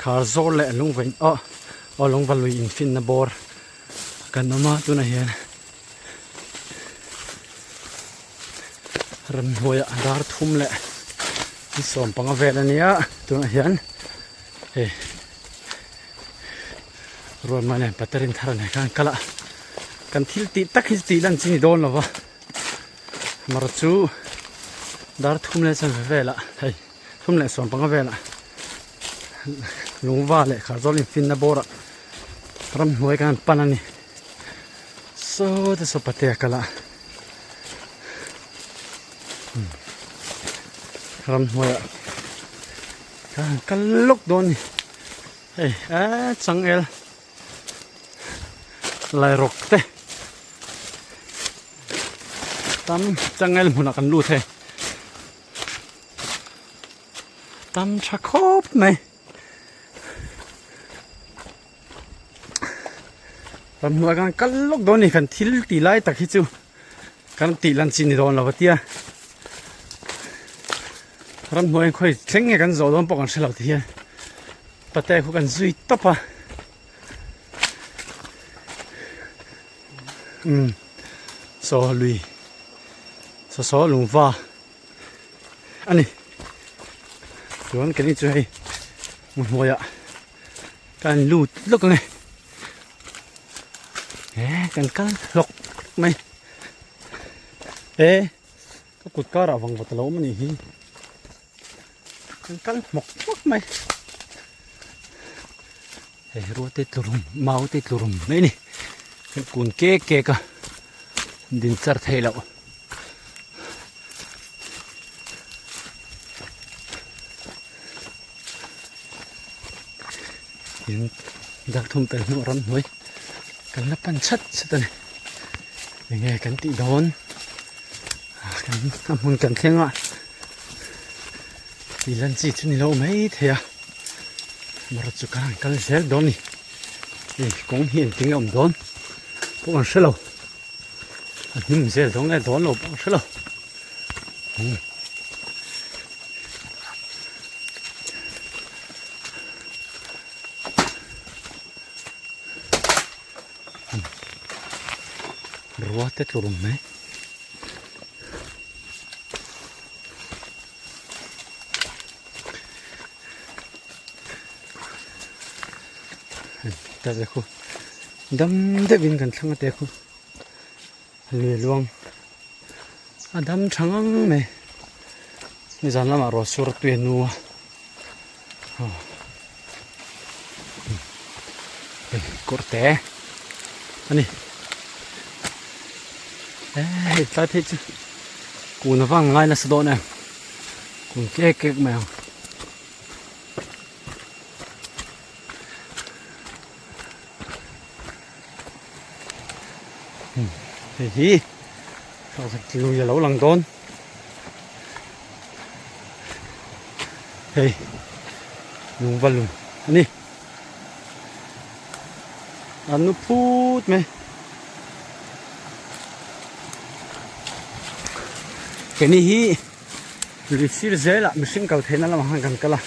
Khar zawr leh lungvain aw aw lungva lui infinna bawr kan awm a tunah hian ramhnuaiah dar thum leh ni sawm panga vel a nia tunah hian hei ruahman leh paterin thar a nei khan kal a kan thil tih tak hi chu tih lan chi ni dawn lo va mara chu dar thum leh chanve velah hei thum leh sawm panga velah lungva leh kharzawl infinna bawrah ramhnuai kan han pan a ni saw te saw patea kal a ramhnuaiah kan han kal lawk dawn a ni hei eee changel lairawk te tam changel hmunah kan lut hei. Tam tha khawp mai. Ramhnuai kan kal lawk dawn ni kan thil ti lai tak hi chu kan tih lan chi ni dawn lo tia. Ramhnuai khawi thleng nge kan zawh dawn pawh kan hre lo ti hian pate khu kan zui tawp a. Umm saw lui saw saw lungva. a ni chuan keini chu hei hmuhnuaiah kan lut lawk ang e he kan kal hlawk mai e ka kut karah vang vat a lo awm a nih hi kan kal hmawk hmawk mai hei ruate tlurum mau te tlurum mai a ni kan kun kek kek a din char theih loh. In darthum pel hnuah ramhnuai kan la pan chat chat a ni enge kan tih dawn kan a hmun kan thleng a tih lan chi chu ni lo mai thei a amaherawh chu kan han kal zel dawn a ni hei kawng hi engtin nge a awm dawn pawh kan hre lo. A hnim zel dawn nge dawn lo pawh ka hre lo. Rua te tlu rum mai. Ta te khu dam deuhin kan thlang a te khu. Lui luang a dam tha ngang mai nizan lamah ruah sur tui a nu a hei kawr te a ni hei tlai phei chu kun avang ngai nasa dawn em kun kek kek mai ang. Hei hi lui a lo lang dawn hei lungva lui a ni an nu phut mai keini hi lui sir zelah mihring kal theihna lamah khan kan kal a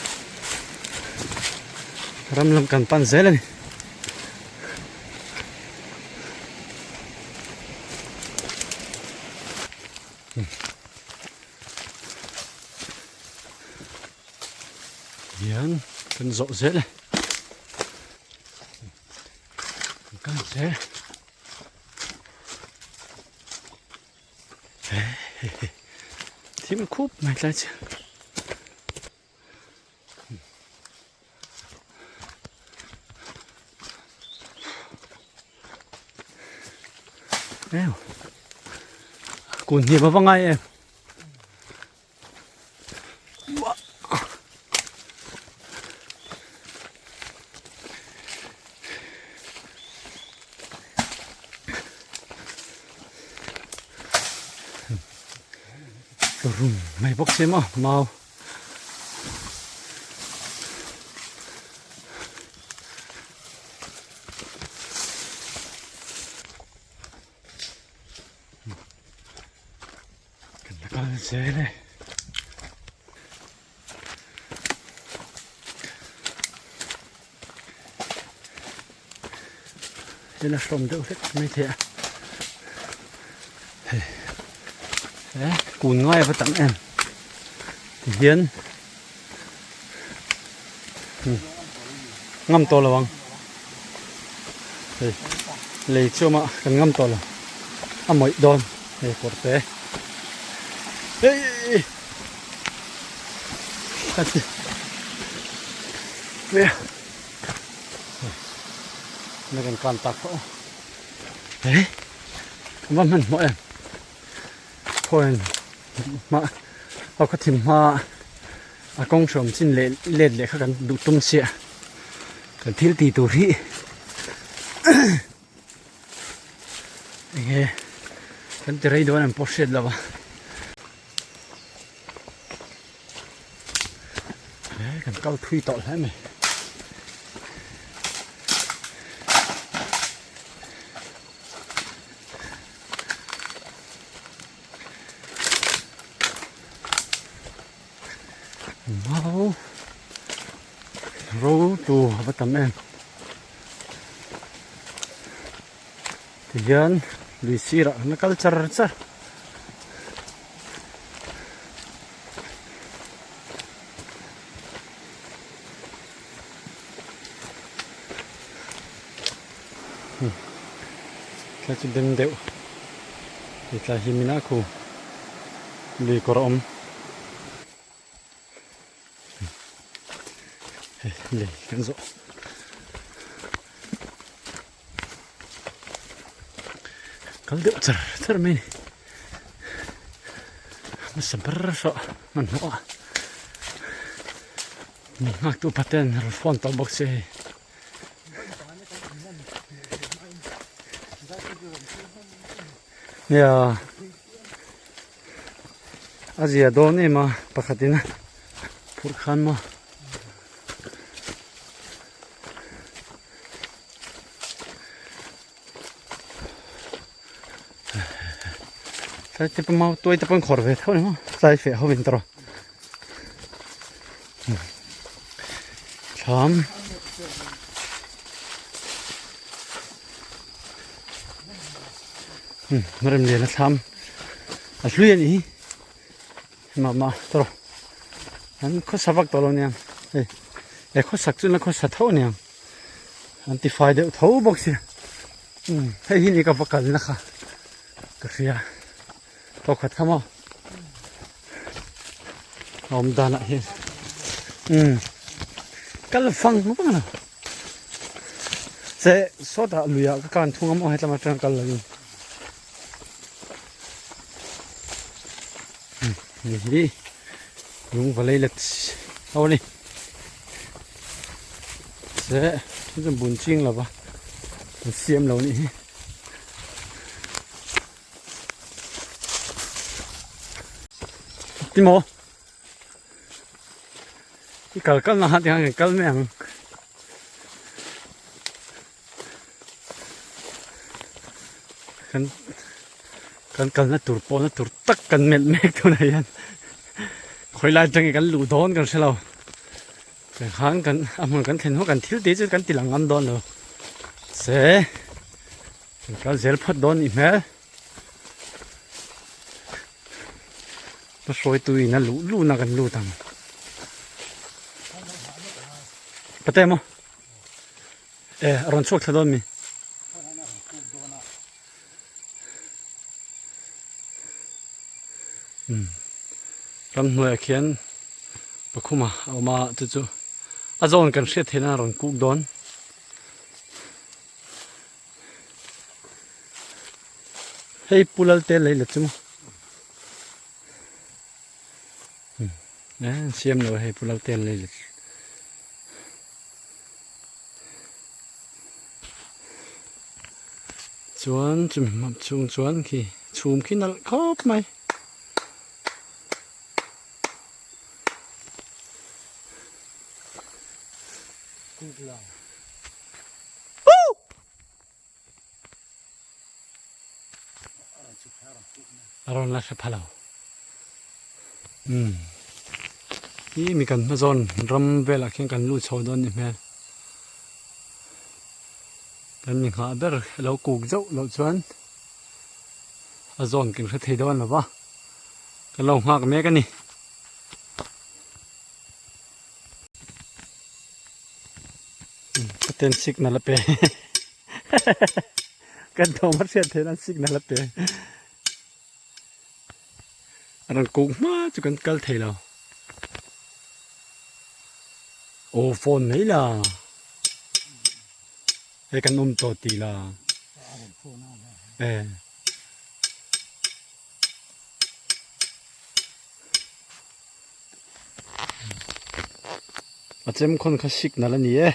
ram lam kan pan zel a ni. Hian kan zawh zel e kan kal zel thim khup mai tlai chu. Kun hniam ava ngai em rum mai bawk se maw mau. Kan la kal zel e. En a hrawm deuh hlek mai thei a hei he kun ngai ava tam em tihian ngam tawh lo ang hei lei chu amah kan ngam tawh lo a mawih dawn hei kawr te hei na kan kan tak tawh he kan va hman hmawh em khawiin hma a khaw thim hma a kawng hrawm chin leh let leh kha kan duh tum chiah kan thil tih tur hi enge kan ti rei dawn ang pawh hriat lo a. Kan kal thui tawh hle mai. Mau ro tu a va tam em. Tihian lui sirah an la kal char char. Tlai chu dem deuh hei tlai hi mina khu lui kawr a awm hei lei kan zawh. Kal deuh char char mai a ni hmasa ber erawh hmanhmawh a mi nghak tu paten rawn phone tawh bawk se hei. Nia a zia dawn em a pakhat in a phurh khan maw. Tlai te pawh mau tuai te pawh an khawr ve tho ni maw tlai feh ho in tawrh thlam rem lian a thlam a hlui a nih hi mah mah tawrh an khawsa vak tawh lo nia hei he khawsak chu la khawsa tho a niang. An ti fai deuh tho bawk sia umm hei hi ni ka va kalna kha ka hria tawkhat kha maw a awm danah hian umm kal fang vang lo che sawtah luiah ka kan thung a maw hetlama atang kal lovin umm hei hi lung va lei let ho a ni. Che chu bun ching lo va an siam lo nih hi. Ti maw? I kal kal na ha ti khan kan kal mai ang. Kan kan kalna tur pawhna tur tak kan melh mek tunah hian khawi lai atangin kan luh dawn kan hre lo kan khan kan a hmun kan thlen hnu kan thil tih chu kan ti lang ngam dawn lo se kan kal zel phawt dawn nih hmel hruaitu in a luh luhna kan lut ang pate maw. E a rawn chhuak thla dawn mi. Um ramhnuaiah khian pakhuma a awm a chu chu a zawn kan hriat theih nan a rawn kuk dawn. Hei Pu Lalte lei let chu maw. Um e siam lo hei Pu Lalte lei let. Chuan chumi hmang chhung chuan khi chhum khi nalh khawp mai. A rawn la hre pha lo. Umm hi mi kan hma zawn ram velah khian kan lut chho dawn ni hmel. Kan mi nghah ber a lo kuk zauh loh chuan a zawn kan hre thei dawn lo va, kan lo nghak mek a ni. Ka ten signal a pe kan thawm a hriat theih nan signal a pe a rawn kuk hma chu kan kal thei lo aw phone mai la hei kan awm tawh tih la e. A chem khawn kha signal a ni e.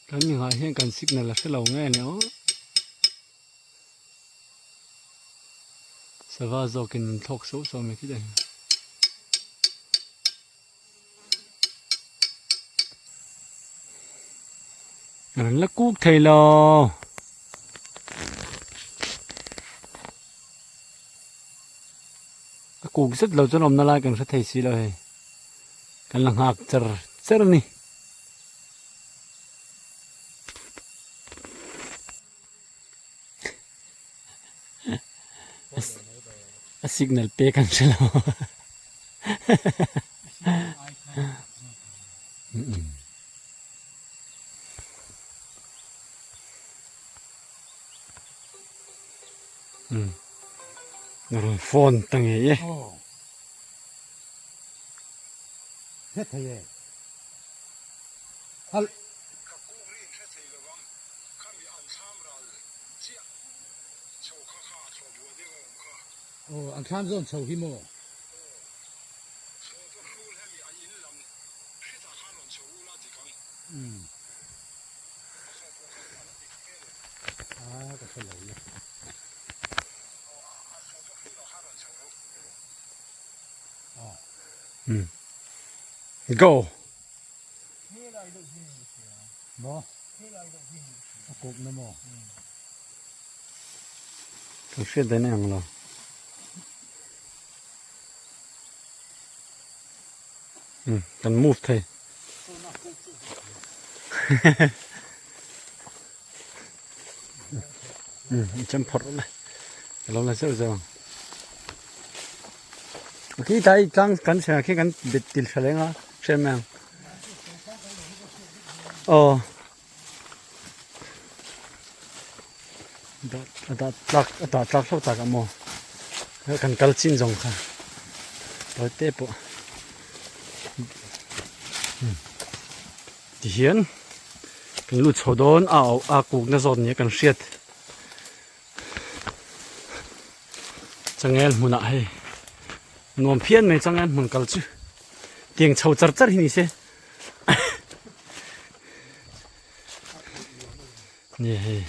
Kan mi nghah hian kan signal a hre lo nge ni aw. Sava zawkin an thlawk sauh sauh mai khi dahin. An la kuk thei lo. A kuk zet lo chuan awmna lai kan hre thei si lo hei. Kan la nghak char char a ni. A signal pek an hre lo. Rawn phone ta ngei e. Hret thei e. Hal. Ka kuk rin hre thei lo vang. Khami an thlam ral chiah chho kha kha a thlawh buah deuh a awm kha. Aw, an thlam zawn chho hi maw? Aw, thlawh va hrul hemi a in lam hretah khan rawn chho ula dik ang. Umm. A thlawh buah kha a la dik hmel em? Ah, ka hre lo le. Aw, a thlawh va hrulah khan rawn chho rawh. Aw. Umm. Go! Maw? A kawp na maw? Kan hriat daih na ang lo. Hmm, kan move thei. Hmm, chem phawrh la. Ka lo la zeuh zeuh ang. Khi tlai tlang kan chhengah khi kan bet til tha leng a, hriat mai ang. Aw. Dah a dah tlak a dah tlak hlauh tak a maw. Kan kal chin zawng kha. Tawi te pawh. Hmm. Tihian kan lut chho dawn a a kukna zawt nia kan hriat. Changel hmunah hei nuam phian mai changel hmun kal chu tiang chho char char hi ni se ni hei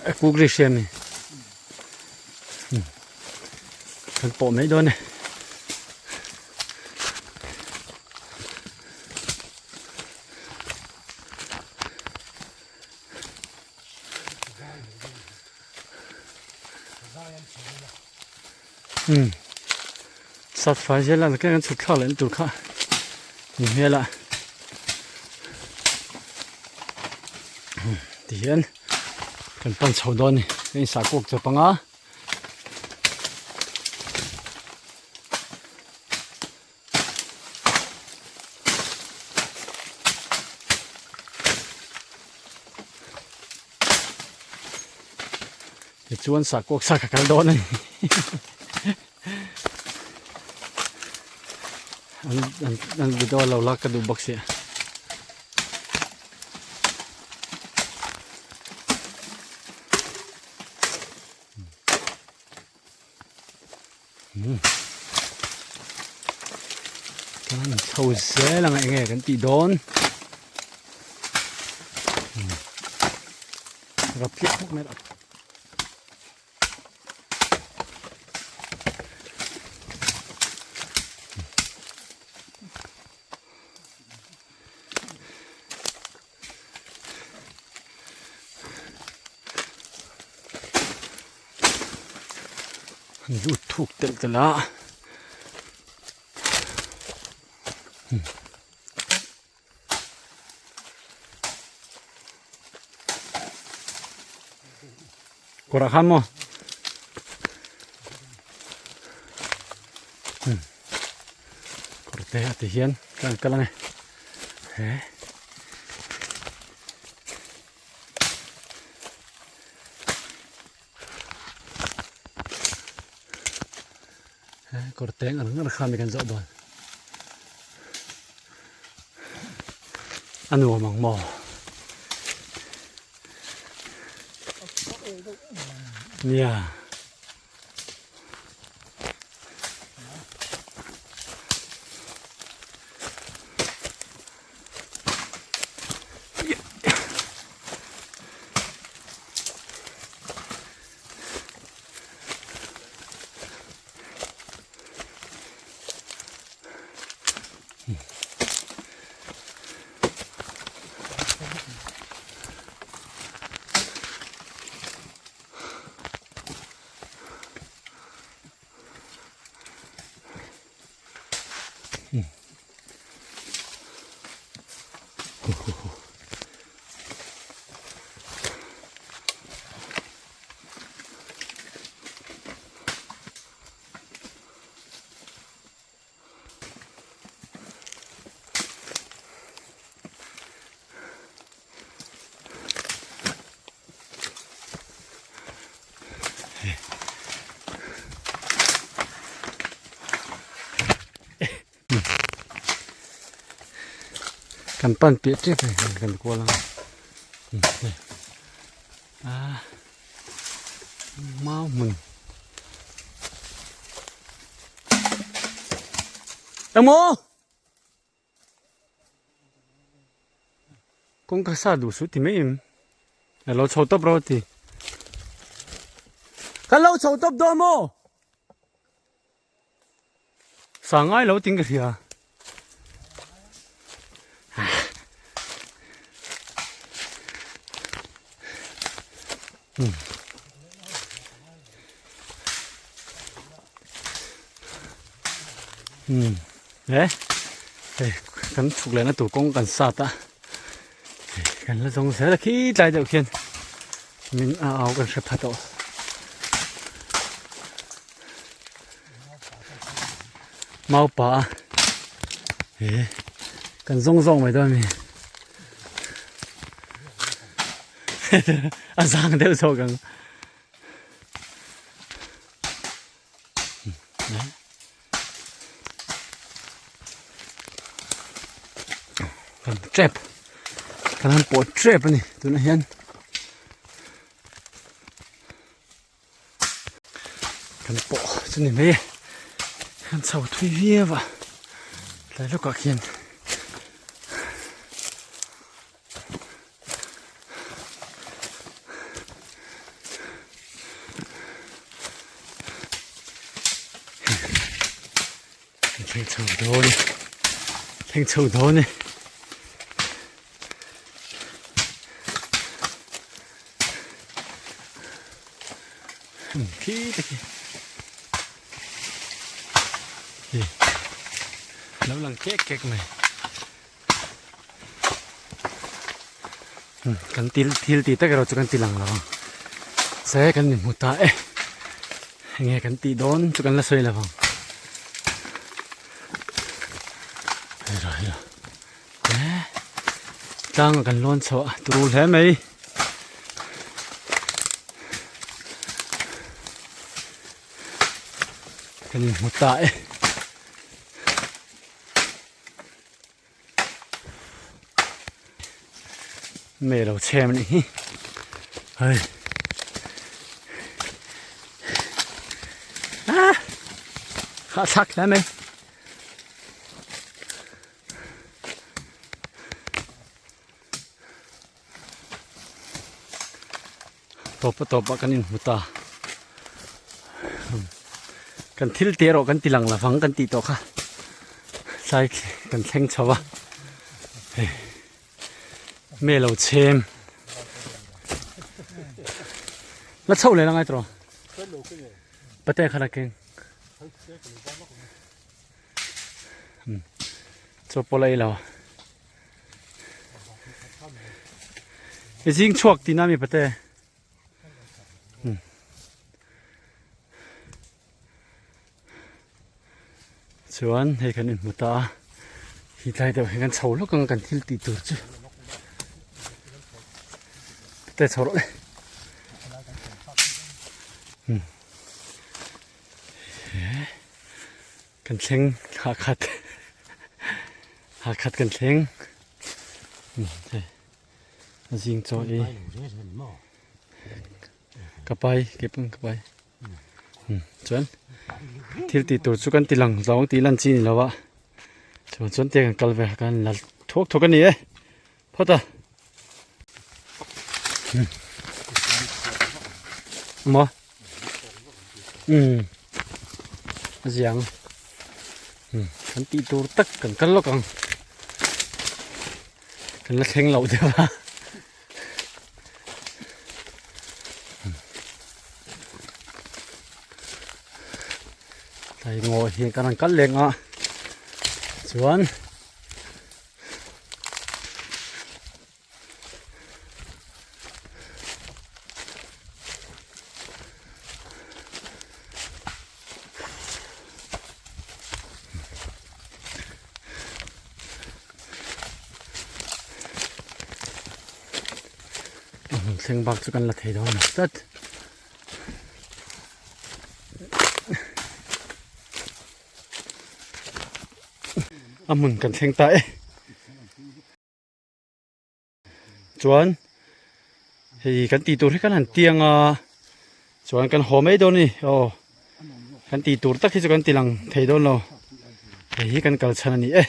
A kuk ri hriam ni kan pawh mai dawn e um sat fai zel a kan chhuk thlak leh na tur kha ni hmel a tihian kan pan chho dawn a ni hei sahkawk chawp anga tichuan sahkawk sa ka kal dawn a ni an an video lo lak ka duh bawk sia. Kan chho zel ang enge kan tih dawn. Rap tliah hmuk mai a. An lut thuk telh telh a. Kawr ah khan maw kawr te a ti hian ka han kal ange he kawr te ngar ngar kha mi kan zawh dawn a nuam ang maw nia Kan pan piah tep a ni kan kual ang a mau hmun emaw kawngka sa duh suh ti mai em a lo chho tawp rawh a ti kan lo chho tawp dawn maw sa ngai lo ting ka hria. Um he hei kan chhuk lehna tur kawng kan sat a hei kan la zawng zel a khi tlai deuh khian min a au kan hre pha tawh maupa a he kan zawng zawng mai dawn a ni a zang deuh zawk ang. Kan trap kan han pawh trap a ni tunah hian kan pawh chu ni mai e kan chho thui viau a tlai lawkah khian. Thleng chho dawn e thleng chho dawn e khi te khi lo lang kek kek mai. Kan til thil tih tak erawh chu kan ti lang lo ang se kan ni hmu ta e enge kan tih dawn chu kan la sawi lo ang hei rawh hei rawh e tlang ah kan lawn chho a turu hle mai kan inhmu ta e. Mei lo chhem anih hi hei ah khah thlak hle mai Tawp a tawpah kan inhmu ta. Kan thil te erawh kan ti lang lovang kan tih tawh kha. Tlai kan thleng chho a. Hei me lo chhem. La chho leh la ngai tawh. Pate kha la keng. Chaw pawh la ei lo. I zing chhuak tihna mi pate. Chuan hei kan inhmu ta a, hi tlai deuh hi kan chho lawk ang kan thil tih tur chu. Pate chho rawh le. Kan thleng ha khat ha khat kan thleng hei a zing chaw ei ka pai ke pawh ka pai chuan thil tih tur chu kan ti lang zawng tih lan chi ni lo a chuan chuan te kan kal ve kan la thuak thuak a ni e phawt a maw umm a ziang umm kan tih tur tak kan kal lawk ang kan la thleng loh deuh a tlai ngaw hian kan rawn kal leng a chuan. Thleng bak chu kan la thei dawn lo tlat. A hmun kan thleng ta e. Chuan hei kan tih tur hi kan han tiang a chuan kan haw mai dawn a ni aw kan tih tur tak hi chu kan ti lang thei dawn lo hei hi kan kal chhan a ni e.